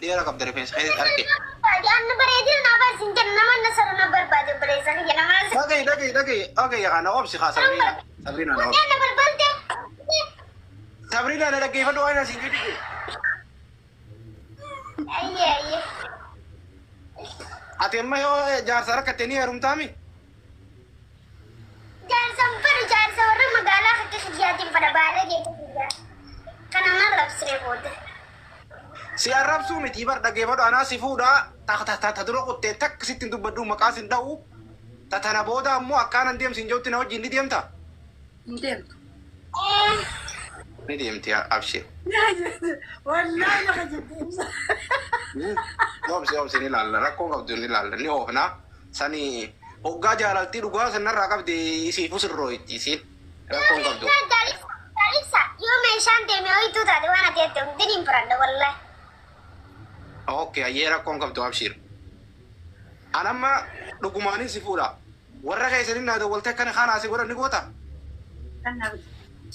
Dhedheeraa qabda rifeensa keetti arge. Anna bareedina naa baasi hin jennu nama na saru na barbaade obboleessa kiyya nama. Dhagahi dhagahi dhagahi dhagahi kana obsi haa Sabriina. Sabriina na obsi. Na balbalte. Sabriina na dhaggeeffadhu waan asiin jedhu. Ayyee ayyee. Ati amma yoo jaarsa rakkatte ni heerumtaami? Jaarsan fedhu jaarsa warra magaalaa akka kiyyaatiin fedha baalee geessa kiyyaa. Kana nan rabsine booda. Si arrabsuu miti bar dhaggeeffadhu anaa si fuudhaa ta dura qottee takka sitti hin dubbadhu maqaa sin dha'u. Ta tana booda ammoo akkaanan deemsi hin jirutti na wajjin ni deemta? Hin deemtu. Ni deemti abshee. Wallaahi lafa jibbiinsa. Obsi obsi ni ilaalla rakkoo qabdu ni ilaalla ni oofna sani hoggaa jaalaltii dhugaa sanarraa qabdi isiifu sirroo itti isiin rakkoon qabdu. Jaalibsa yoo meeshaan deeme ho'ituu taate waan ati jette hundi niin furadha wallaahi. Okay ayyee rakkoon qabdu abshiir. Anamma dhugumaanin si fuudha. Warra keessanii naa dawwaltee akkana kaanaa si godhan ni goota.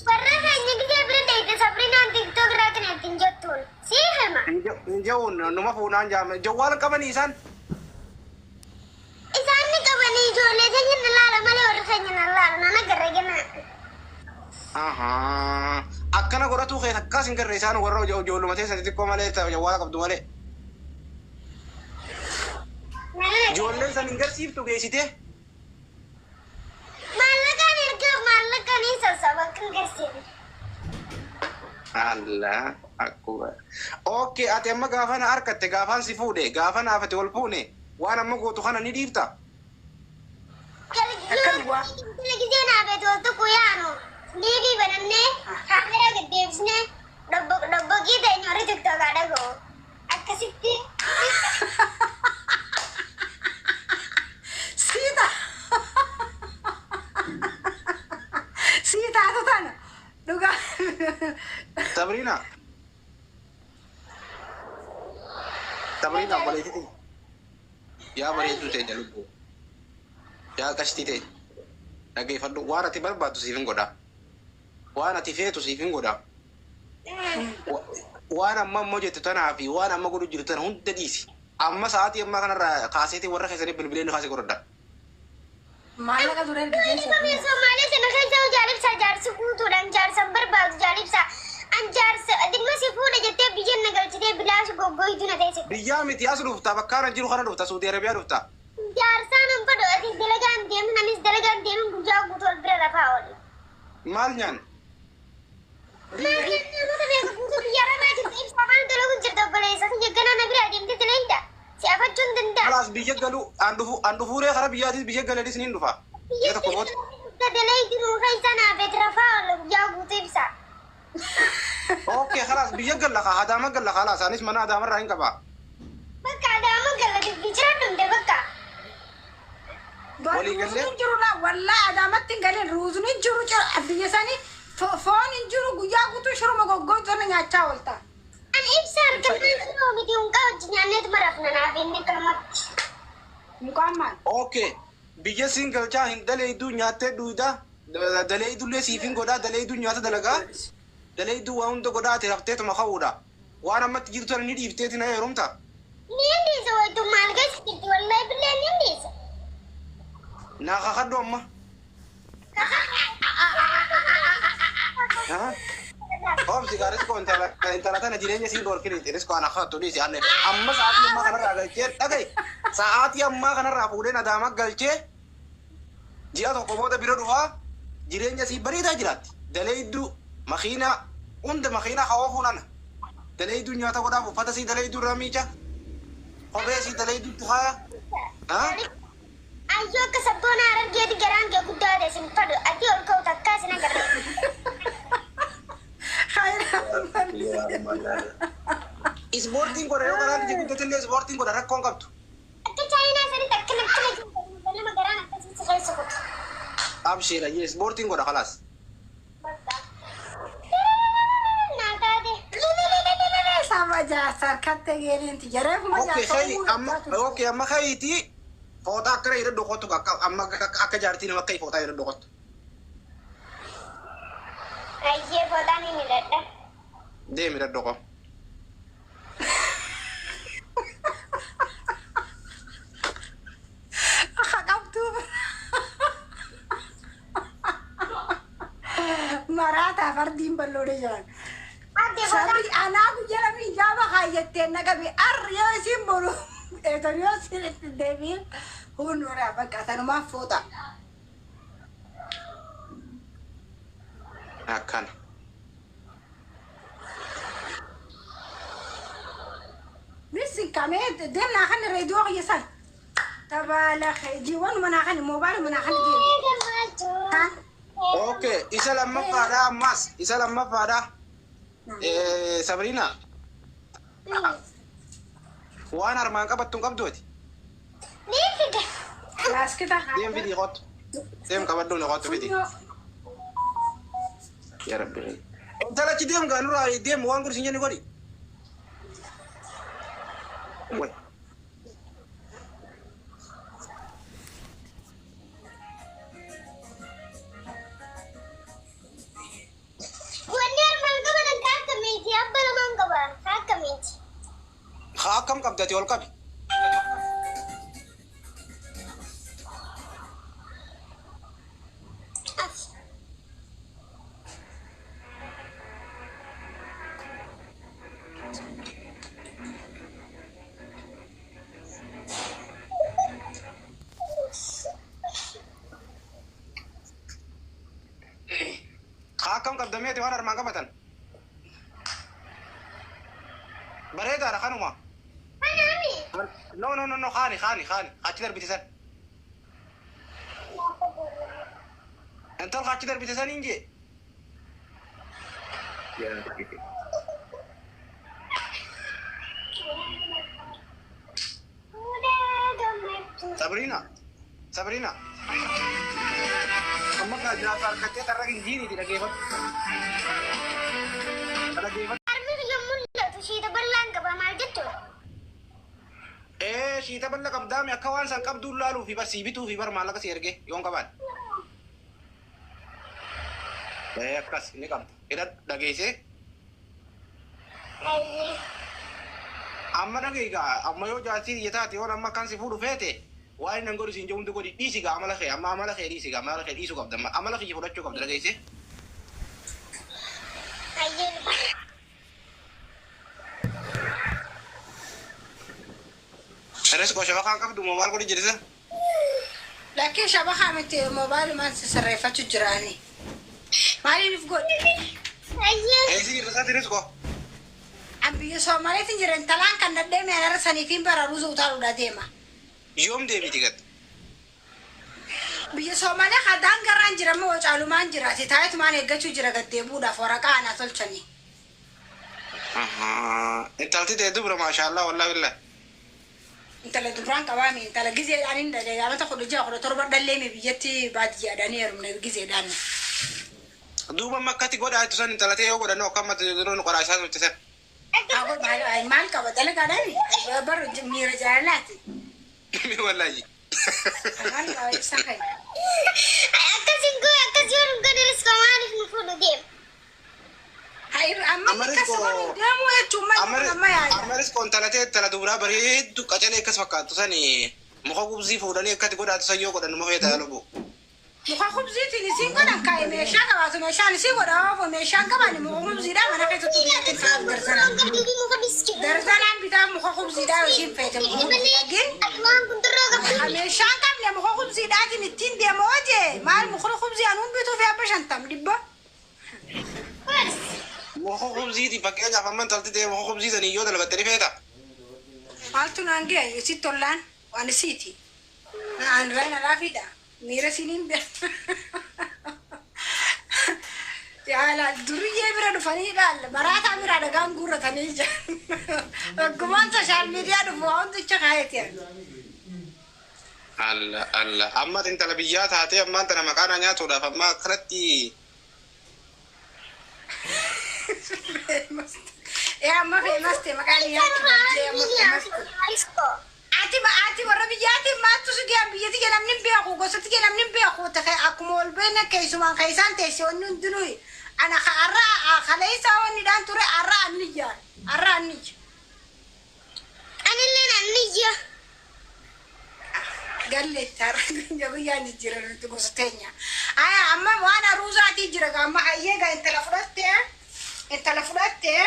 Warra keenya gisee bira deeyte Sabrinaan TikTok irraa kana ittiin jettuun sii hima. Hin jehuun numa fuunaan jaame jawwaala qabanii isaan. Isaan ni qabanii ijoollee keenya na laala malee warra keenya na laala nana garra gana. Ahaa. Akkana godhatuu keessa akkas hin garre isaan warra ijoolluma teessan xixiqqoo malee jawwaala qabdu malee. Ijoolleen san hin garsiiftu geessitee. Maallaqaan erga maallaqaan hin sassaaba akka hin garsiifne. Allah akkuba. Okay ati amma gaafa na harkatte gaafaan si fuudhe gaafa naaf ati wal fuune waan amma gootu kana ni dhiifta. Jala gisee naa beetu wal tokko yaanu liivii banannee kaameraa gad deebisnee dhobbogii ta'e warri TikTokaa dhaga'u. Akkasitti. Siita. Siitaatu tana. Dhugaa. Sabrina. Sabrina bareedduu. Yaa bareedduu ta'e jalubbu. Yaa qashtii ta'e. Dhaggeeffadhu waan ati barbaaddu siif hin godha. Waan ati feetu siif hin godha. Waan amma ammoo jettu tanaa fi waan amma godhu jirtu tana hunda dhiisi. Amma sa'aatii ammaa kanarraa kaaseetii warra keessanii bilbileen kaasee godhadha. Maallaqa dura erga geessa. Somaalee sana keessa jaalibsa jaarsi guutuudhaan jaarsan barbaadu jaalibsa. An jaarsa dhimma si fuudha jettee biyya na galchitee bilaash goggooytu na teessite. Biyyaa miti as dhufta bakka kana jiru kana dhufta Suudi Arabiyaa dhufta. Jaarsaan hin fedhu ati dalagaan deemin anis dalagaan deemin guyyaa guutuu ol bira rafaa oole. Maal nyaan? Maal namoota beeku guutuu biyya arabaa jirtu ibsa afaan dalagu jirtu obboleessa kiyya ganaa na biraa deemtee dalagda. Si afachuu hin danda'u. Kalaas biyya galu an dhufu an dhufuuree kara biyyaatis biyya galanis niin dhufa. Biyya tokko booda. Dalagdi nuu keessa naa beet rafaa oole guyyaa guutuu ibsa. Okay kalaas biyya galla kaa Adaama galla kalaas anis mana Adaamarraa hin qaba. Bakka Adaama galla dubbii jira dhumte bakka. Walii gallee? Ruuzni hin jiru laa wallaahi Adaamatti hin galin ruuzni hin jiru jira biyya sanii foon hin jiru guyyaa guutuu shiruma goggootu sana nyaachaa oolta. An ibsa harkifnaan shiroo miti hunqaa wajjin nyaanneetu marafna naaf inni akkanumatti. Mukaan maal? Okay biyya siin galchaa hin daleeyduu nyaattee dhuyda daleeydullee siif hin godhaa daleeyduu nyaata dalagaa daleeyduu waa hunda godhaa ati rafteetuma ka'uudha. Waan ammatti jirtu tana ni dhiifteeti na heerumta. Ni hindiisa waytu maal keessa jirti wallahi billee ni hindiisa. Naa kakadhu amma. Obsi gaaris koo intala tana jireenya siin dhorkini xiris koo ana kakattu dhiisi anne amma sa'aatii ammaa kanarraa galchee dhagaye sa'aatii ammaa kanarraa fuudheen Adaama galchee ji'a tokko booda bira dhufaa jireenya sii bareedaa jiraatti. Daleeyduu makiinaa hunda makiinaa haa oofuun ana. Daleeyduu nyaata godhaaf uffata sii daleeyduu irraa miica kophee sii daleeyduutti haaya. Ayyoo akka sabboona Harargeeti garaan kee guddaa ta'e sin fadhu ati ol ka'u takkaa sin agarre. Ispoortiin godha yoo garaan kee guddatillee ispoortiin godha rakkoon qabdu. Akka Chaayinaa sanitti akkana akkana jirtu nama garaan akkasii si keessa kutu. Abshiira ispoortiin godha kalaas. Bakka. Naa taate. Sama jaarsa harkatti geeliinti jareefuma Okay, jaarsa hey, amma okay, amma kayiiti fooxaa akkana hidhadhu kottu akka amma akka jaartii nama akka fooxaa hidhadhu kottu. Ayyee fooxaa ni hidhadha. Deemi hidhadhu koo. Kanaaf ardiin balloodee jiran. Adde booda. Sabri anaa guyyaa namni ijaaba kaayyattee na qabe arri yoo isin boru eetan yoo isin itti deebiin hunuura bakka sanumaaf fuuta. Akkana. Misin kamee deemnaa kan reediyoo kiyya san. Tabaala jiiwwan manaa kan moobaayil manaa kan deemu. Gammachuu. Okay, isa lammaffaadha ammas isa lammaffaadha. Sabrina, waan armaan qabattu hin qabduuti. Ni fide. Laaskita. Deem fidii qottu. Deem qabadhu ni qottu fidii. Yaa Rabbi. Intala achi deem gaa nurraa deem waan godhu sin jenni godhi. Wai. Wanni armaan qabatan ka akkamiiti? Abba lamaan qaba. Ka akkamiiti? Haa akkam qabdati ol qabi. Af. Haa akkam qabdameeti waan armaan qabatan. Bareedaadha kanuma. Kanaami. No no no no haani haani haani achi darbite san. Intal achi darbite san hin jee. Fuudhee gammachuu. Sabrina Sabrina. Amma kaa jiraatu harkattee tarra injiiniiti dhageeffadhu. Dhaggeeffadhu. Harmi kiyya mul'atu shiita bal'aan qaba maal jechuudha? Ee shiita bal'a qabdaame akka waan san qabduun laaluu fi bar sii bituu fi bar maallaqa si ergee yoon qabaan. Ee akkas ni qabda. Hidhadhu dhageessee. Ayyee. Amma dhageegaa amma yoo jaartii biyya taate yoon amma akkan si fuudhu feete waan inni godhu siin jedhu hundi godhi dhiisi gaa amala kee amma amala kee dhiisi gaa amala kee dhiisuu qabda amma amala kiyya fudhachuu qabda dhageessee. Ayyee. Eres koo shabakaan qabdu moo maal godhi jedhisa? Lakkee shabakaa miti moobaayilumaan sirreeffachuu jiraani. Maaliif godhe? Ayyee. Eessi jirra isaati eres koo. An biyya Soomaaliitiin jira intalaan kan daddeeme anarra saniifiin bara ruuza utaaluudha deema. Yoom deebiti gad? Biyya Soomaaliyaa kan daangarraan jira moo caalumaan jiraate taa'etumaan eeggachuu jira gaddeebuudhaaf waraqaa anaa tolchanii. Intalti ta'e dubra maashaallah wallaahi billahi. Intala duraan qabaame intala gizeedhaan hin dhalee amata 16 17 dhalleeme biyyatti baadiyyaadhaan heerumne gizeedhaan. Duuba amma akkatti godhaa jettu san intala ta'e yoo godhannu akka amma yeroo nu qoraa isaa turte san. Haa maal maal qaba dalagaadhaan bar miira jaalalaati. Wallaahi. Maal qaba ibsaa kan. Akkasin goo akkas yoo nu gadi riska maaliif nu fuudhu deema? Amma Amma akkas riskoo- godhu deemuu jechuun maal amma yaada. Amma riskoo intala ta'e intala dubaraa bareeddu qacalee akkas fakkaattu sani muka gubsii fuudhanii akkatti godhaatu san yoo godhannu ma feetaa lubu. Muka kubziitiin isiin godhan kaa'e meeshaa qabaatu meeshaan isii godha oofu meeshaan qaban muka kubziidhaa mana keessatti biyyatti taa'u darzanaan. Muka biskii. Darzanaan bitaa muka kubziidhaa isiin feete muka kubziidhaa gin. Waan kunturroo qabdu. Meeshaan qabne muka kubziidhaatiin ittiin deema hojee maal mukni kubzii anuun bituu fi abba 50 dhibba. Muka kubsiiti fakkeenyaaf amma intalti ta'e muka kubsii sanii yoo dalagatte ni feeta. Maaltu naan ga'e isitti tollaan waan isiiti. Aan raina laafiidha. Miira isiniin beeku. Yaala duriyyee bira dhufanii ilaalla. Maraataa bira dhagaan guurratanii jiran. Akkumaan sooshaal miidiyaa dhufu waan hundicha kaayeeti. Alla alla amma intala biyyaa taatee ammaan tana maqaa naa nyaatuudhaaf amma akkanatti Ee amma feemas ta'e maqaan nyaachuu amma feemas ta'e. Ati ati warra biyyaatiin maaltu si ga'an biyyatti jedhamni hin beeku gosatti jedhamni hin beeku ta'e akkuma ol beena keessumaan keessaan teesse wanni hundinuu ana har'a kaleessa wanni dhaan ture har'a anniyyaa har'a anniyya. Anillee anniyya. Galle har'a guyyaan jijjiiran nuti gosa teenya. Aya amma waan aruuzaatii jira gaa amma hayyee gaa intala fudhattee intala fudhattee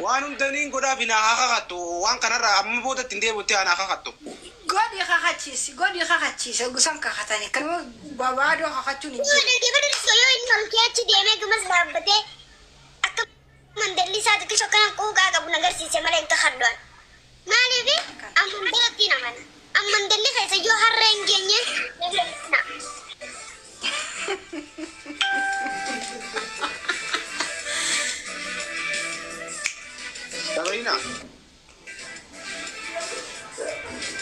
Waan hundaniin godhaaf na haa kakattu. Waan kanarraa amma boodatti hin deebi'utti haa kakattu. Godhi kakachiisi godhi kakachiise gusan kakatanii kanuma babaadoo kakachuun hin jiru. Dhaggeeffadhu yoo inni ol kee achi deemee gamas dhaabbatee akka mandalli isaa xiqqisho akkana quuqaa qabu nagarsiise malee hin kakadduan. Maaliif amandalatti namana. Amandalli keessa yoo harree hin geenye na. Sabrina.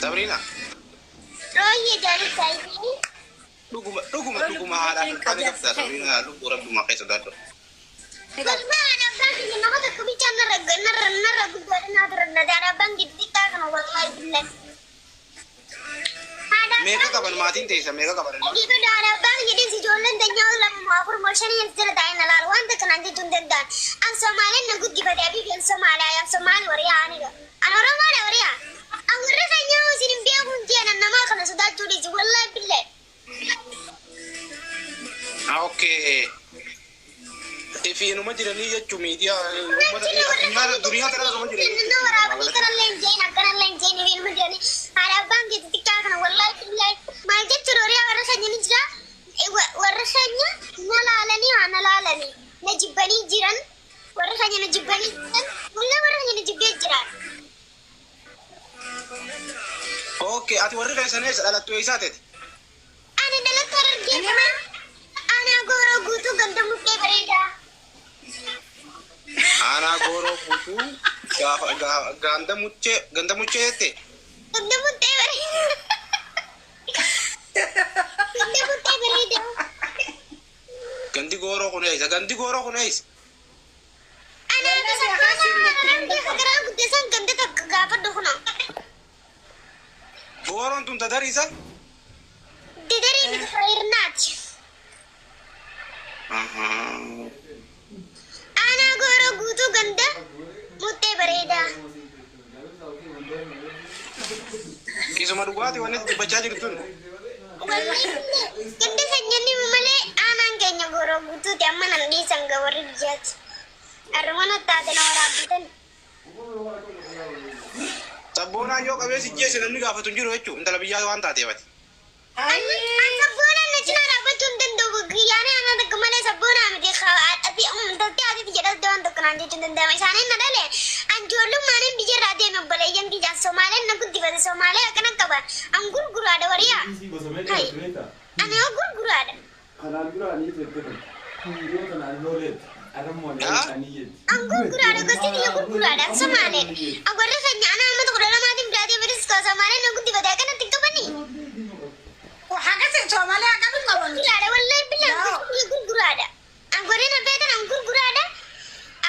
Sabrina. Rooyyee jaalli saayinii. Dhuguma dhuguma dhuguma haadhaan kan qabda Sabrina lubbuu rabbuma keessa daadhu. Wallahi abbaan kiyya nama tokko bichaa narra narra narra guddaadha naa turan na abbaan xixiqqaa kana wallahi billahi. Meeqa qaban maatiin teessa meeqa qaban? Dhaggeeffadhu haadha abbaan kiyya deemsi ijoolleen teenyaa lama moo afur moo shanii as jala taa'ee na laalu wanta kanaan jechuun hin danda'an. An Somaaleen na guddifate abiifi an Somaaliyaa an Somaali wariyaa anidha. An Oromoodha wariyaa. An warra keenyaa isin hin beeku hin jeen an namaa kana sodaachuu dhiisi wallahi billahi. Okay. Ifiinuma jiranii jechuun miidiyaa uummata addunyaa duniyaa kana irra jiranii. Naannoo waraabanii kanallee hin jeen akkanallee hin jeen ifiinuma jiranii haadha abbaan kee xixiqqaa kana wallahi billahi maal jechuun horiyaa warra keenya ni jira warra keenya na laalanii haa na laalanii na jibbanii jiran warra keenya na jibbanii jiran wallahi warra keenya na jibbee jiran. Okay, ati warri keessan eessa dhalattu eessaa teeti? Ani dhalattu Harargee kana aanaa gooroo guutuu ganda mukkee bareedaa. Aanaa gooroo guutuu gaafa ganda muchee ganda muchee jette. Ganda mukkee bareedaa. Ganda mukkee bareedaa. Gandi gooroo kun eessa? Gandi gooroo kun eessa? Anaa gosa Harargee hagaraa guddisan ganda takka gaafadhu kuna. Gooroon tun dadariisa? Dadarii miti hirnaati. Aanaa gooroo guutuu ganda muttee bareedaa. Kisuma dhugaatii wanni dubbachaa jirtu tun. Wallahi ganda sanyanii malee aanaan keenya gooroo guutuuti amma nan dhiisan ga warri biyyaati. Harrumana taate na waraabbitan. Sabboonaan yoo qabee si jeesse namni gaafatu hin jiru jechuudha. Intala biyyaa waan taateef ati. An sabboonaan na cinaa dhaabbachuu hin danda'u. Guyyaanii aanaa tokko malee sabboonaa miti. Ati intalti atiiti jedhatte waan tokko naan jechuu hin danda'ama. Isaaniin na dhale. An ijoollummaan biyyarraa deeme obboleeyyan kiyyaan Somaaleen na guddifate Somaalee akkana qaba. An gurguraadha wariyaa. Hai. Ani yoo gurguraadha. Kanaan dura ani jettee yoo kanaan looleet An gurguraadha gosti biyya gurguraadha. An Somaaleedha. An warra keenya ana amma 12tiin biraa deeme riskoo Somaaleen na guddifate akkanatti hin qabanii. Hakasi Somaaliyaa akkamitti qaban? Gurguraadha wallahi billahi biyya gurguraadha. An warreen affeetan an gurguraadha.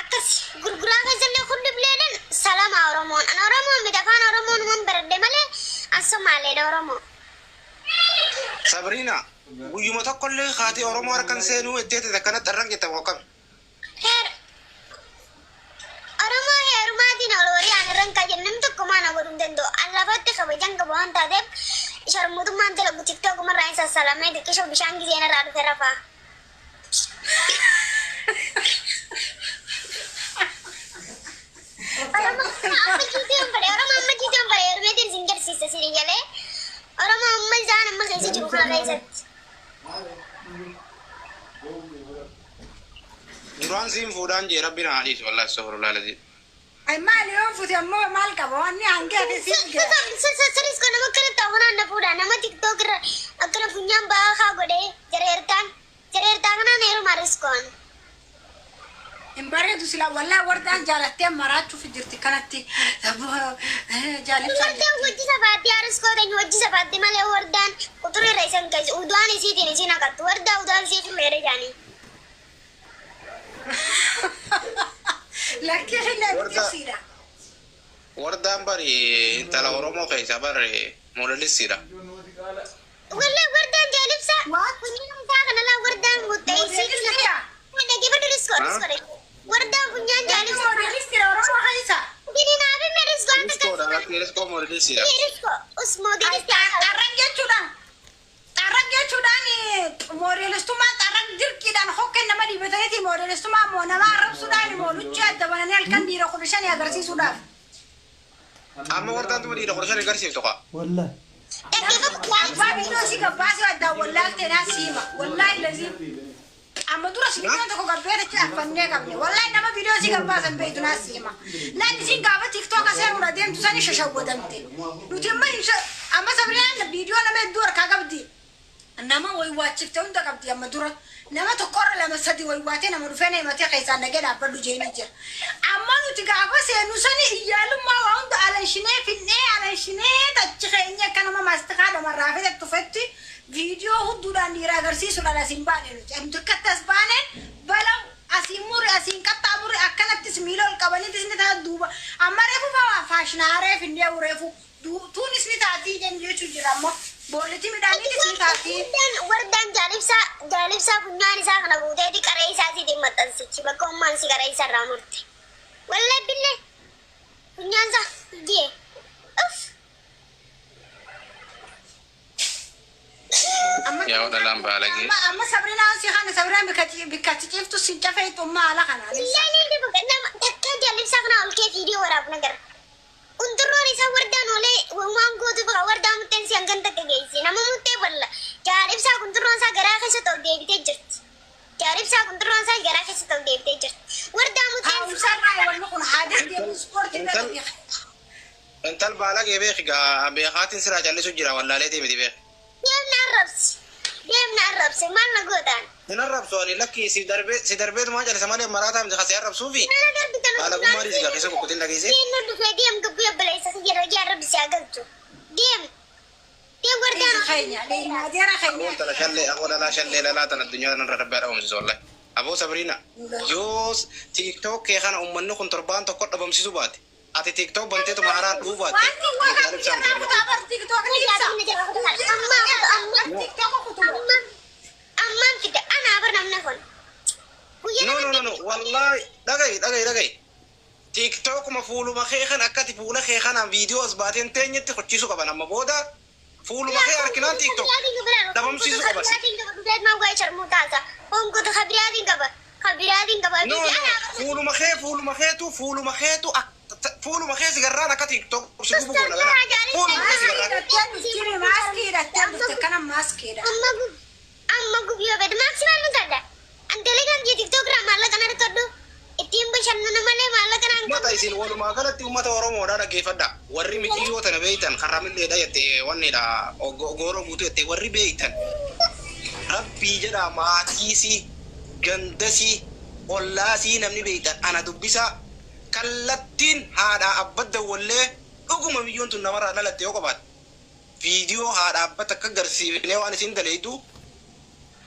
Akkas gurguraa keessallee hundi bileedhan salama Oromoon. An Oromoon miti afaan Oromoon waan baradhe malee an Somaaleedha Oromoo. Sabrina guyyuma tokkollee haati Oromoo harkan seenuu ettee akkanatti arran jette moo akkami? Heer Oromoo heerumaatiin ol horii an irran kaayyan namni tokko maana godhuu hin danda'u. An lafatti kabajan qaba waan taateef sharmuutummaan dalagu tiktookumarraa hin sassalamee xiqqisho bishaan gizeen irraa dhufe rafaa. Oromoo amma jiitee hin fedhe Oromoo amma jiitee hin fedhe heerumeetiin sin garsiisa sin galee Oromoo amma isaan amma keessa jiru kana keessatti. Duraan siin fuudhaan jee rabbi na haa dhiisu wallahi astaghfirullah alazim. Ay maali yoo fute ammoo maal qaba wanni hangi ati siin gee. Saris kun nama akkana ta'u na fuudha nama tiktook irra akkana funyaan ba'aa haa godhee jareertaan jareertaa kanaan heeruma riskoon. Hin bareedu sila wallahi wardaan jaalattee maraachuuf jirti kanatti jaalibsaa. Wardaan hojii safaatti yaa riskoo ta'e hojii safaatti malee wardaan quxurii irra isan keessa udaan isiitiin isiin haqattu wardaa udaan isiitiin meedha jaanii. Lakkii hin biqilsiidha. Wardaan bari intala Oromoo keessa bari moodelistiidha. Wallahi wardaan jaalibsa funyaan isaa kana laa wardaan guuttee isiitiin. Moodelistiidha. Dhaggeeffadhu riskoo riskoo wardaan funyaan jaalibsa. Moodelistiidha Oromoo keessa. Gini naafi mee riskoo anta Riskoodha kan lakki riskoo moodelistiidha. Riskoo us moodelisti. Xaarran jechuudha. Moodelistummaa xarra dirqiidhaan hokkeen nama dhiibataniiti moodelistummaa immoo nama arrabsuudhaan immoo luchii adda bananii halkan dhiira 15 agarsiisuudhaaf. Amma wardaan tuma dhiira 15 agarsiiftu kaa. Wallahi. Dhaggeeffatu Abbaa viidiyoo si gabbaasee addaan wallaaltee naa siima. Wallaahi laziim. Amma dura si viidiyoon tokko gabbeeta achi affannee qabne. Wallaahi nama viidiyoo si gabbaasan beektu naa siima. Laan isiin gaafa TikToka seenuudha deemtu sani shashawwatamte. Nuti amma amma Sabrinaan viidiyoo nama hedduu harkaa qabdi. Nama waywaachifte hunda qabdi amma dura. Nama tokkorra lama sadi waywaatee nama dhufee na himatee keessaan dhagee dhaabbadhu jeeni jira. Amma nuti gaafa seenu sani iyyaalummaa waa hunda alanshinee finnee alanshinee tachi keenya akka nama maastikaa dhamarraa fedhe tufetti viidiyoo hudduudhaan dhiira agarsiisuudhaan asiin baane nuti. Nuti akkatti as baaneen balaw asiin muri asiin qaxxaamuri akkanattis miila ol qabaniitis ni ta'a duuba. Amma reefu faashinaaree finnee reefu tuunis ni taatii jennu jechuu jira ammoo. Boollitti midhaaniitis ni taatii. Wardaan jaalibsaa funyaan isaa kana guuteeti qaree isaatiitiin maxxansichi bakka ummaan si qaree isaa irraa murte. Wallahi billee funyaan isaa di'e. Uff. Yaa dhalaan baalagee. Amma Sabrinaan si kana Sabrinaan bikka ciciftu sin cafee xummaa haala kanaan. Illee ni nama takka jaalibsaa kana ol kee viidiyoo waraabu nagarra. Unturroon isaa wardaan olee waan gootu bakka wardaa murteen si hangan takka geessi. Nama murtee balla. Jaalibsaa kunturroon isaa garaa keessatti ol deebitee jirti. Jaalibsaa kunturroon isaa garaa keessatti ol deebitee jirti. Wardaa murteen Haa'umsarraa wanni kun haadha deemu ispoortii irra Intal baalagee beeki gaa beekaatiin siraa callisu jira wallaalee deemiti beeki. Deemna arrabsi. Deemna arrabsi. Maal na gootaan? Hin arrabsu ani lakki si darbee si darbeetumaa callisa malee maraataa miti kasee arrabsuufi. Mana darbitan Baalagummaa dhiisi gaa keessa kukkutin dhageessee. Deemna dhufee deem gabbii obboleessa si jedha hojii arrabsi haa galchu. Deem. Deem wardaan. keenya deemaa keenya. Aboo tana shallee aboo dhalaa shallee dhalaa tana addunyaa tanarra rabbi dhabamsiisu wallahi. Aboo Sabriina yoo TikTok kee kana uummanni kun torbaan tokko dhabamsiisuu baate ati TikTok banteetuma haaraan dhuu baate. Wanti waa kan biyya kutaa bar TikTok ni ibsa. Amma TikTok kutuma. amma ammaan fida anaa bar namni kun. Guyyaa No no no no wallahi dhagahi dhagahi dhagahi. TikTokuma fuuluma kee kan akkati fuula kee kanaan viidiyoo as baateen teenyetti hojiisuu qaban amma booda fuuluma kee harkinaan TikTok dhabamsiisuu qaban. No no fuuluma kee fuuluma keetu fuuluma keetu fuuluma kee sigarraan akka TikTok si gubu goona gana. Fuuluma kee sigarraan. Maaskii hidhattee dhufte kana maaskiidha. Amma gubyoo bed maaksimaal nu tadda. An telegiraam jee TikTok irraa maallaqa na argadhu. Ittiin bashannana malee maallaqa naan Uummata isin walumaa galatti uummata Oromoodhaa dhaggeeffadha. Warri mixiyyoo tana beeytan karramilleedha jettee wannidha gooroo guutuu jettee warri beeytan. Rabbii jedha maatiisii gandasii ollaasii namni beeytan ana dubbisaa kallattiin haadhaa abbadda wallee dhuguma biyyoon tun namarraa dhalatte yoo qabaatte. Viidiyoo haadha abbata akka agarsiifnee waan isin daleeytu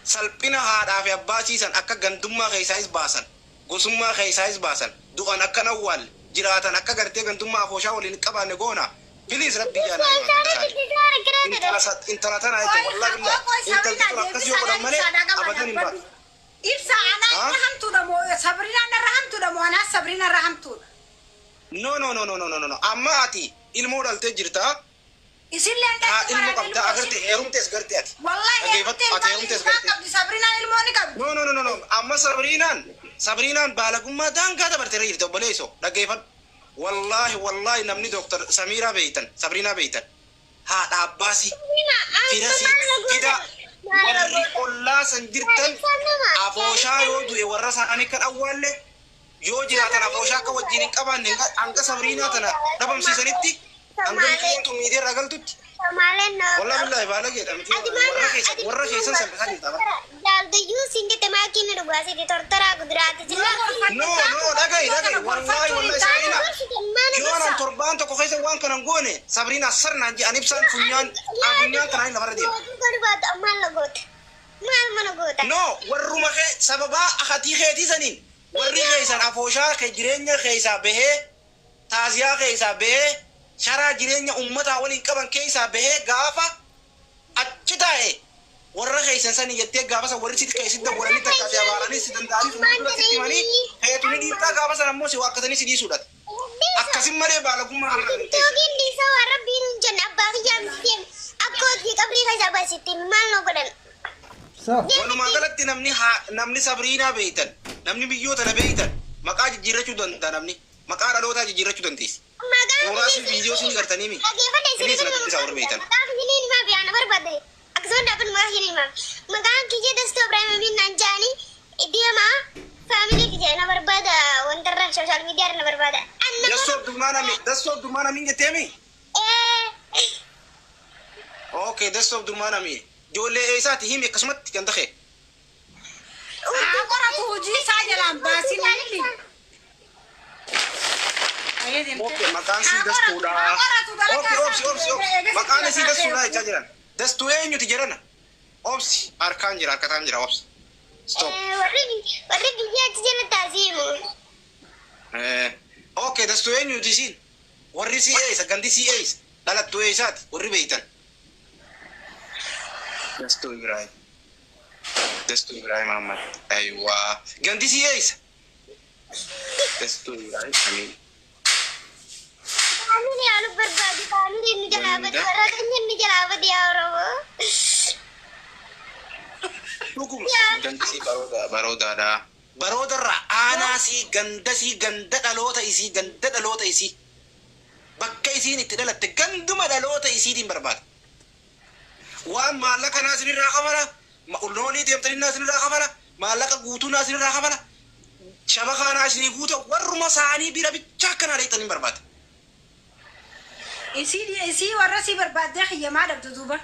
salphina haadhaa fi abbaa siisan akka gandummaa keessaayis baasan gosummaa keessaayis baasan du'an akka nawwaalle jiraatan akka gartee gandummaa afooshaa waliin hin qabaanne goona. Please rabbi jaalala. Intala tana jechuun wallahi billahi intalti tun akkas yoo godhan malee abadan hin baatu. Ibsa anaa irra hamtuudha moo Sabrinaan irra hamtuudha moo anaa Sabrina irra hamtuudha. No no no no no no no amma ati ilmoo dhaltee jirta. Isillee Haa ilmoo qabda agarte heerumtees garte ati. Wallahi Dhaggeeffadhu ati heerumtees garte. qabdi Sabrinaan ilmoo ni qabdi. No no no no no amma Sabrinaan Sabrinaan baalagummaa daangaa dabarteera jirti obboleessoo dhaggeeffadhu. Wallaahi wallaahi namni Dooktar Samiiraa beeytan Sabrinaa beeytan haadha abbaasii firasii fida warri ollaa san jirtan afooshaa yoo du'e warra isaanii kan awwaalle yoo jiraatan afooshaa akka wajjin hin qabaanne hanga Sabriinaa tana dhabamsiisanitti hanga miidiyaan miidiyaa irraa galtutti Wallahi billahi baalageedha miti warra keessa warra keessan salphisaa jirta bara. Jaaldayyuu siin jette maakiin dhugaasiti tortoraa guduraati jilla. No no dhagahi dhagahi wallahi wallahi Sabriina yoo anan torbaan tokko keessa waan kanan goone Sabriina sarnaan jedhan ibsaan funyaan funyaan kanaan lafarra deema. Maal mana goota? No warruma kee sababaa akatii keetii saniin warri keessan afooshaa kee jireenya keessaa bahee taaziyaa keessaa bahee sharaa jireenya ummataa waliin qaban keessaa bahee gaafa achi taa'e warra keessan sanii jettee gaafa san warri sitti keessi dawwalanii takkaa si abaaranii si danda'anii fuuldura sitti himanii heetu ni dhiiftaa gaafa san ammoo si waakkatanii si dhiisuudha. Akkasin malee baalagummaa har'a hin teessu. Yookiin dhiisa waan rabbiin hin jenne abbaa kiyyaa miti deemu. Akka hojii qabrii keessaa baasitti maal nu godhan? Sa. Walumaa galatti namni namni Sabriinaa beeytan, namni biyyoota na beeytan, maqaa jijjiirrachuu danda'a namni. Maqaa dhalootaa jijjiirrachuu dandeessi. Maqaan Suuraa fi viidiyoo isin gartanii mi? Dhaggeeffadha isin Inni isin dubbisaa warra beeytan. Maqaan kiyya himaa fi ana barbaade. Akkasuma dhaabbanni maqaa kiyya himaa. Maqaan kiyya Dastuu Ibrahim Amin naan jaani deemaa faamilii kiyya na barbaada wantarra sooshaal miidiyaa na barbaada. Dassoo Abdurmaan Amin, Dassoo Abdurmaan Amin jetteemi? Okay, Dassoo Abdurmaan Amin. Ijoollee eessaati himi akkasumatti ganda kee. Haa qoratu hojii isaa jalaan baasin inni. Okay, maqaan sii Dastuudha. Okay, obsi, obsi, obsi. Maqaan isii Dastuudha jechaa jiran. Dastuu eenyuti jedhana? Obsi, harkaan jira, harkataan jira, obsi. Stop. Warri biyya achi jala taasimu. Okay, Dastuu eenyuti isiin? Warri sii eessa? Gandi sii eessa? Dhalattuu eessaati? Warri beeytan. Dastuu Ibrahim. Dastuu Ibrahim Ahmad. Ayiwaa. Gandi sii eessa? Dastuu Ibrahim Amin. Faamilii yaalu barbaadu faamilii inni jalaa bade warra keenya inni jalaa bade yaa Oromoo. Dhuguma. Gandi sii barooda baroodaadha. Baroodarraa aanaa sii ganda sii ganda dhaloota isii ganda dhaloota isii. Bakka isiin itti dhalatte ganduma dhaloota isiitiin barbaada. Waan maallaqa naa isinirraa kafala, loonii deemtanii naa isinirraa kafala, maallaqa guutuu naa isinirraa kafala, shabakaa naa isinii guuta warruma saanii bira bichaa akkanaa dheexanii barbaada. Isii warra sii barbaaddee xiyyamaa dhabdu duuba.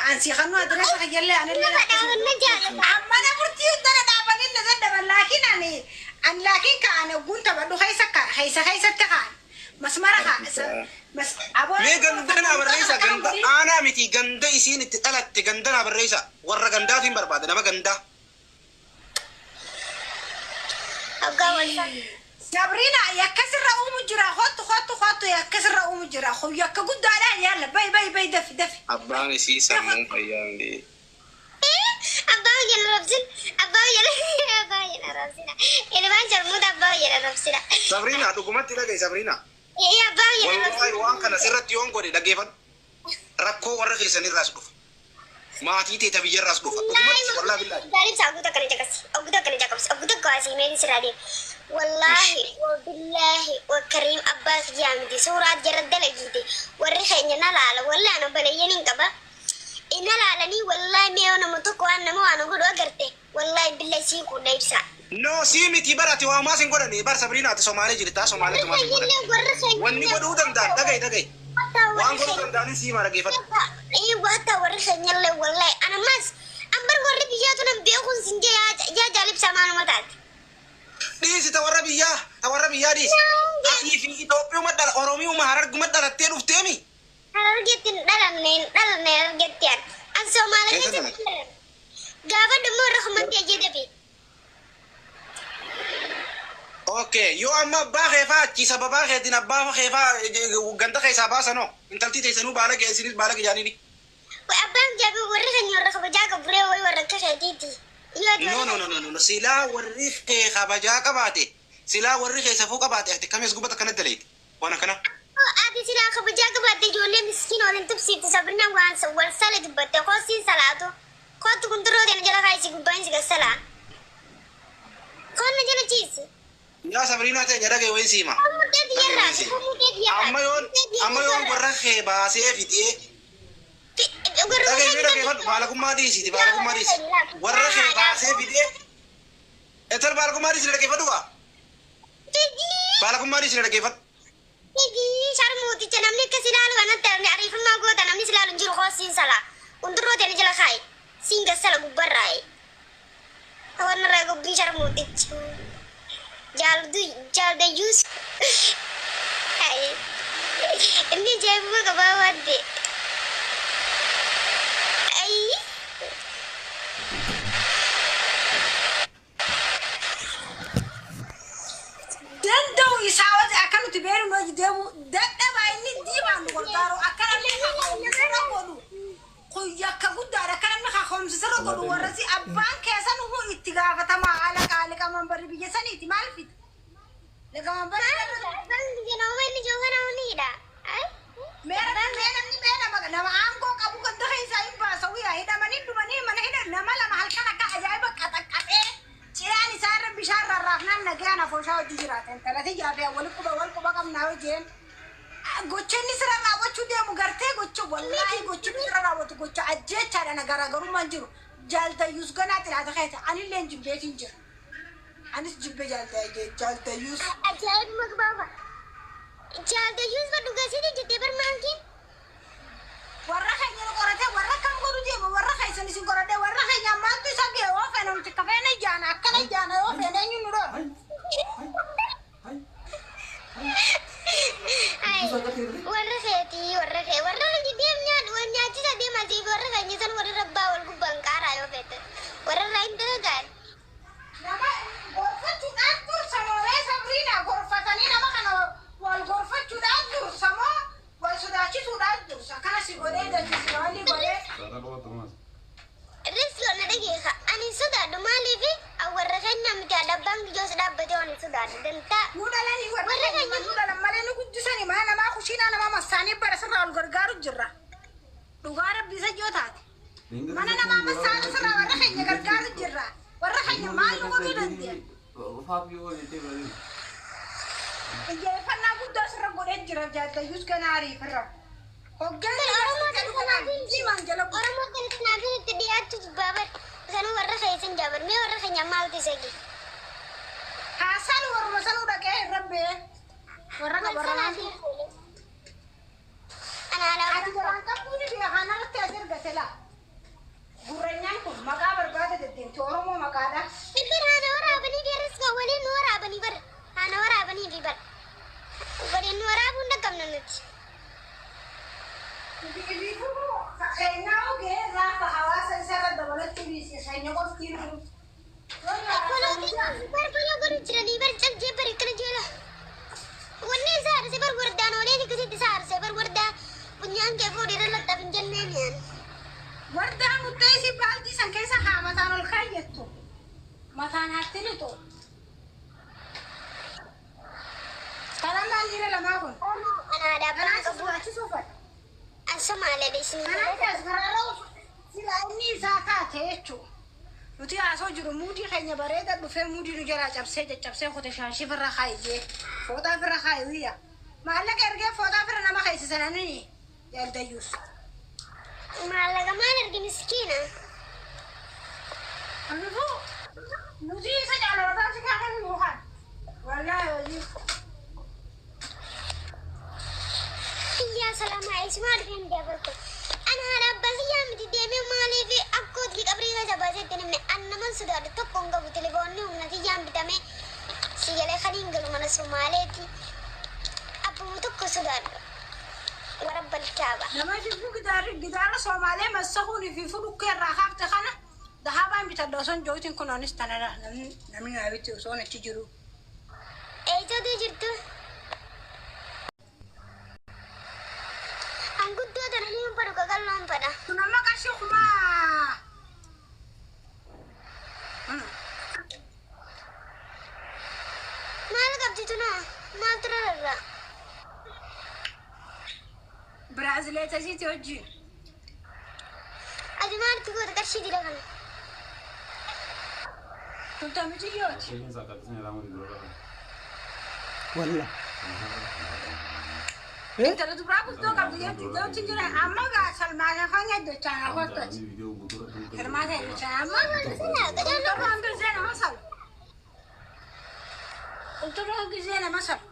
Ansii kannu adireessa xiyyallee anillee. Nama dhaabanna jaalata. Amma na murtii hundana dhaabanii na dadhaban laakiin ani an laakiin ka ani ogguun taphadhu keessa keessa keessatti kaan masmara kaa mas aboo. Mee ganda naa barreessa ganda aanaa miti ganda isiin itti dhalatte ganda naa barreessa warra gandaatiin barbaada nama gandaa. Hoggaa wal Sabrina yakkasirra uumu jira hottu hottu hottu yakkasirra uumu jira yakka guddaadhaan yaalla bay bay bay dafi dafi. Abbaan isii sammuun fayyaa hundee. Abbaa hojii rabsin abbaa hojii abbaa hojii rabsina ilmaan jarmuuta abbaa hojii rabsina. Sabriina dhugumatti dhaga'i Sabriina. Ee abbaa hojii Wallahi rabsina. waan kana sirratti yoon godhe dhaggeeffadhu. Rakkoo warra keessanirraas dhufa. Maatii teeta biyyarraas dhufa. Dhugumatti wallahi billahi. Gaarii isaa guutuu akkana caqabsi ogguutuu akkana caqabsi ogguutuu akka waasii meetii sirraa deema. Wallaahi wabillaahi wakariim abbaa kiyyaa miti suuraa jara dalagiite warri keenya na laala wallahi ana baleeyyan hin qaba. Ina laalanii wallahi mee nama tokko waan nama waan godhu agarte wallahi billahi sii quudha ibsaa. No sii miti barate waa maas hin godhani bar Sabriina ati Somaalee jirta Somaalee tumaas hin godhani. Warri keenya Wanni godhuu danda'an dhaga'i dhaga'i. Waan godhuu danda'anin sii maa dhaggeeffadhu. Wata warri keenyallee wallahi anammas ambar warri biyyaa tunan beekuun sin jee yaa jaalibsaa maanuma taate. Dhiisi ta warra biyyaa ta warra biyyaa dhiisi. Atii fi Itoophiyuma dhala Oromiyuma Hararguma dhalattee dhufteemi. Harargeetti hin dhalanne hin dhalanne harargeetti an. An Somaalee Eessa keessatti dhalanne. Gaafa dhumma warra kumatti ajee dafe. Okay, yoo amma abbaa keefaa achi sababaa keetiin abbaa keefaa ganda keessaa baasanoo intaltii teessanuu baala geessinis baala gijaaniini. Abbaan jaabii warri keenya warra kabajaa qaburee wayi warra akka keetiiti. Yoo ati No, no, no, no, no, no. Silaa warri kee kabajaa qabaate, silaa warri kee safuu qabaate, ati kamis gubata kana daleeti. Waan akkana. Ati silaa kabajaa qabaatte ijoollee miskiin waliin tubsiifte sabrinaan waan wal sale dubbatte koosiin salaatu. Kootu kun duroo teena jala kaayisi gubbaan si gassalaa. Koonna jala ciisi. Yaa Sabriinaa teenya dhagaye wayin siima. Murtee biyyarraa murtee biyyarraa. Amma yoon warra kee baasee fidee dhagaye mee dhageeffadhu baalagummaa dhiisiiti baalagummaa dhiisi. Warra kee baasee fidee etal baalagummaa dhiisi dhaggeeffadhu kaa. Baalagummaa dhiisi dhaggeeffadhu. Sharmuuticha namni akkas ilaalu kanatti ariifannaa goota namni si ilaalu hin jiru koosiin salaa. Kunduroo teena jala kaayi. Siin gassala gubbarraayi. Wanarraa gubbii sharmuutichi. Jaaldu jaaldayyuus. Inni jeebuma qabaa wadde. Ayi. Danda'u isaa wajji akka nuti beeknu hojii deemu dadhabaa inni diimaan nu gargaaru akka namni kaka'umsirra godhu yakka guddaadha akka namni kaka'umsirra godhu warra si abbaan keessan huu itti gaafatamaa haala qaali barri biyya saniiti maal fida? Liqaman barri mee namni mee nama nama aangoo qabu ganda keessaa hin baasa wiyaa hidhamanii dhumanii mana hidhan nama lama halkan naa hojjeen. Gocha inni sirra raawwachuu deemu gartee gocha wallaahi gocha inni sirra raawwatu gocha ajjeechaadha na garaagarummaan jiru. Jaaltayyuus ganaa xilaata keessa anillee jibbeetiin jira. Anis jibbe jaaltayyuus. Ajaa'ibuma gabaabaa. Jaaltayyuus ba dhugasiiti jettee barmaankiin. Warra keenya nu qoratee warra kam godhu deema warra keessan isin qoradhee warra keenya maaltu isa ga'e yoo feene nuti kafeena ijaana akkana ijaana yoo feene eenyu nu dhoora. Warra keetii warra kee warra keenya deem nyaadhu wal nyaachisa deem asii warra keenya san warra rabbaa wal gubbaan qaaraa yoo feete warra irraa hin dalagaan. Nama gorfachuudhaan dursamoo ree Sabriina gorfatanii nama kana wal gorfachuudhaan dursamoo wal sodaachisuudhaan dursa akkana si godhee dachisi waalli godhee. Riskoo na dhageessa ani sodaadhu maaliif warra keenya miti abbaan kiyyoos dhaabbatee waan sodaadhu dantaa. Nu dhalanii warra keenya nu dhalan malee nu guddisanii mana namaa kushiinaa namaa massaanii bara sirraa wal gargaaru jirra. Dhugaa rabbii isa yoo taate. Mana namaa massaanii sirraa warra keenya gargaaru jirra. Warra keenya maal nu godhuu dandeenya? Xiyyeeffannaa guddaa sirra godhee jira jaallayyuus ganaa ariifirra. Hogganni jimaan jala bu'u. Oromoo kan kanaaf itti dhiyaachuu jibbaa bar sanuu warra keessan jaabar mee warra keenya maaltu isa gee. Haasaan warruma sanuu dhaqee hin rabbee. Warra Wal warra sanaa Ana alaabaa Ati garaan qabduu ni beekaa narratti as ergate laa. Gurranyaan kun maqaa barbaada deddeemti Oromoo maqaadha. Ibbir haana waraabanii fi riskoo waliin nu waraabanii bar haana waraabanii fi bar waliin nu waraabuu hin dhaqqabnu nuti. Keenyaa ogee raafa hawaasa isarra dabalachuu dhiise keenya qoftiin. Bar balaa godhu jiranii bar cabjee bar akkana jeela. Wanni isa aarse bar wardaan oolee akkasitti isa aarse bar wardaa funyaan kee fuudhee irra laxxaf hin jenneen yaan. Wardaa muttee isii baaldii san keessa haa mataan ol kaayyattu. Mataan haatti lixu. Kadhannaan dhiira lamaa kun. Ana aadaa abbaan Kanaan qabu sodaachisuu fadha. an Somaaleedha isin Kanaan as karaarra sila inni isaa taate jechuudha. Nuti haasoo jiru muudii keenya bareeda dhufee muudii nu jalaa cabsee caccabsee kote shaashii firra kaayee fooxaa firra kaayee maallaqa ergee fooxaa firra nama keessisananii jaaldayyuus. Maallaqa maal argi miskiina. Kanaafuu nuti isa jaalalataa si kaafan yookaan wallaahi hojii. Iyyaa salaamaa ismaa dhufeen dabarku. Ana haadha abbaa kiyyaa miti deemee maaliif akkootii qabrii keessa baasee itti himne an naman sodaadhu tokko hin qabu telefoonni humna kiyyaan bitamee si galee kan hin galu mana Somaaleeti. Abbuma tokko sodaadhu. Warra balchaaba. Nama fiifuu gidaarri gidaara Somaalee massahuun fiifuu dhukkee irraa kaafte kana dahaabaan bitadha osoo hin jootin kun anis tanadha namni namni naa bitti osoo achi jiru. Eessatu jirtu? An guddoo tana ni hin fadhu qaqalloon fadha. Kun amma qarshii kumaa. Maal qabdi tunaa? Maaltu rarra? Biraazileeta isiiti wajjin. Ati maalitti goota qarshii dira kana? Kun tamiciyyooti. Walla. Intala dubaraa guddoo qabdi jetti iddootti jira amma gaa Salmaan afaan eddochaan akottati. Hirmaata eddochaan amma. Qunxurroon gisee nama salu. Qunxurroon gisee nama salu.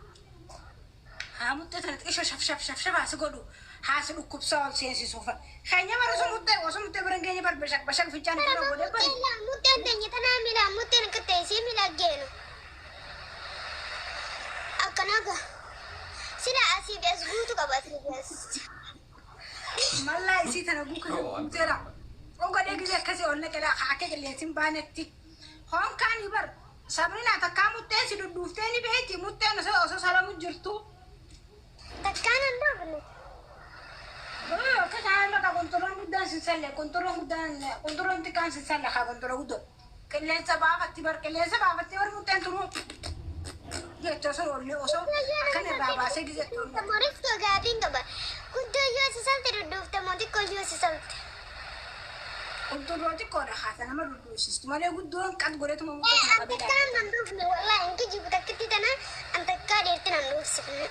Haa muttee tana xiqqisho shaf shaf shaf shaf haasi godhu haasi dhukkubsaa ol seensisuufa. Keenya bara osoo muttee osoo muttee bira hin geenye bar bashaq bashaq fincaan bira godhee bari. Mutteen teenya tanaa miila mutteen akka ta'e sii miila geenu. Akkana gaa. Sila asii fi as guutuu qaba asii fi as. Mallaa isii tana guuka guuteera. Ogodhee gisee akkasii ol naqee akka qilleensi hin baanetti. Honkaan bar Sabrina takkaa mutteen si dudduuftee ni beekti mutteen osoo osoo salamu jirtu. Takkaan hin dhoofne. Akka kanaan maqaa qonxoroon guddaan sin salle qonxoroon guddaan qonxoroon xiqqaan sin salle haa qonxoroo guddoo. Qilleensa baafatti bar qilleensa baafatti bar mutteen turuu. Jecha osoo ollee osoo akkan irraa baasee gisee ol naqe. Moriftoo gaafiin qaba. Guddoo yoo si salte dudduufte moo xiqqoo yoo si salte? Qulxurroo xiqqoodha haasa nama dudduubsistu malee guddoon qad godhetuma muka kana An qabee takkaa nan dhuufne wallahi hin kijibu takkitti tana an takkaa dheerti nan dhuufsifne.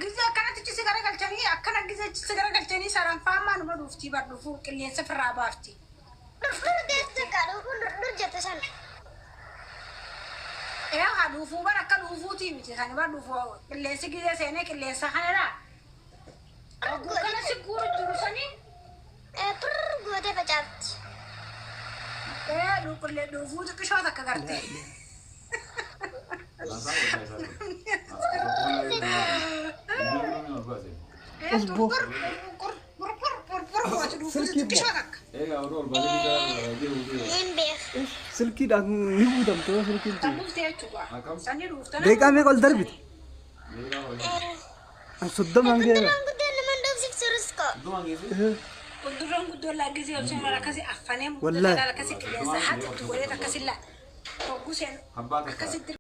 Gizee akkanatti si garagalchanii akkana gizee si garagalchanii saranfaamaa numa dhuuftii bar dhufuu qilleensa firraa baafti. Dhurdur deessu takka dhufuun dhurdur jettu sana. Ee haa dhuufuu bar akka dhuufuutii miti kan bar dhufuu qilleensi gizee seenee qilleensa kanadha. Oguu kana si guuru jiru sanii Purr gootee facaafti. ee qillee dhuufuu xiqqishoo takka garte. Ee purr purr purr purr gooti dhuufuu xiqqishoo takka. Hin beeku. Silkiidhaan ni guutamte yoo silkiin Kan tun. dhuftee jechuudha. Sanii dhuuftan. Deeqaa meeqa ol darbite? 30 geera. Qulxurroon guddoon nama hin dhuufsiftu riskoo. Qulxurroon guddoon laagisee obseen akkasii affanee Wallahi. akkasii qilleensa haati itti godhee akkasii laa. Hogguu seen akkasitti.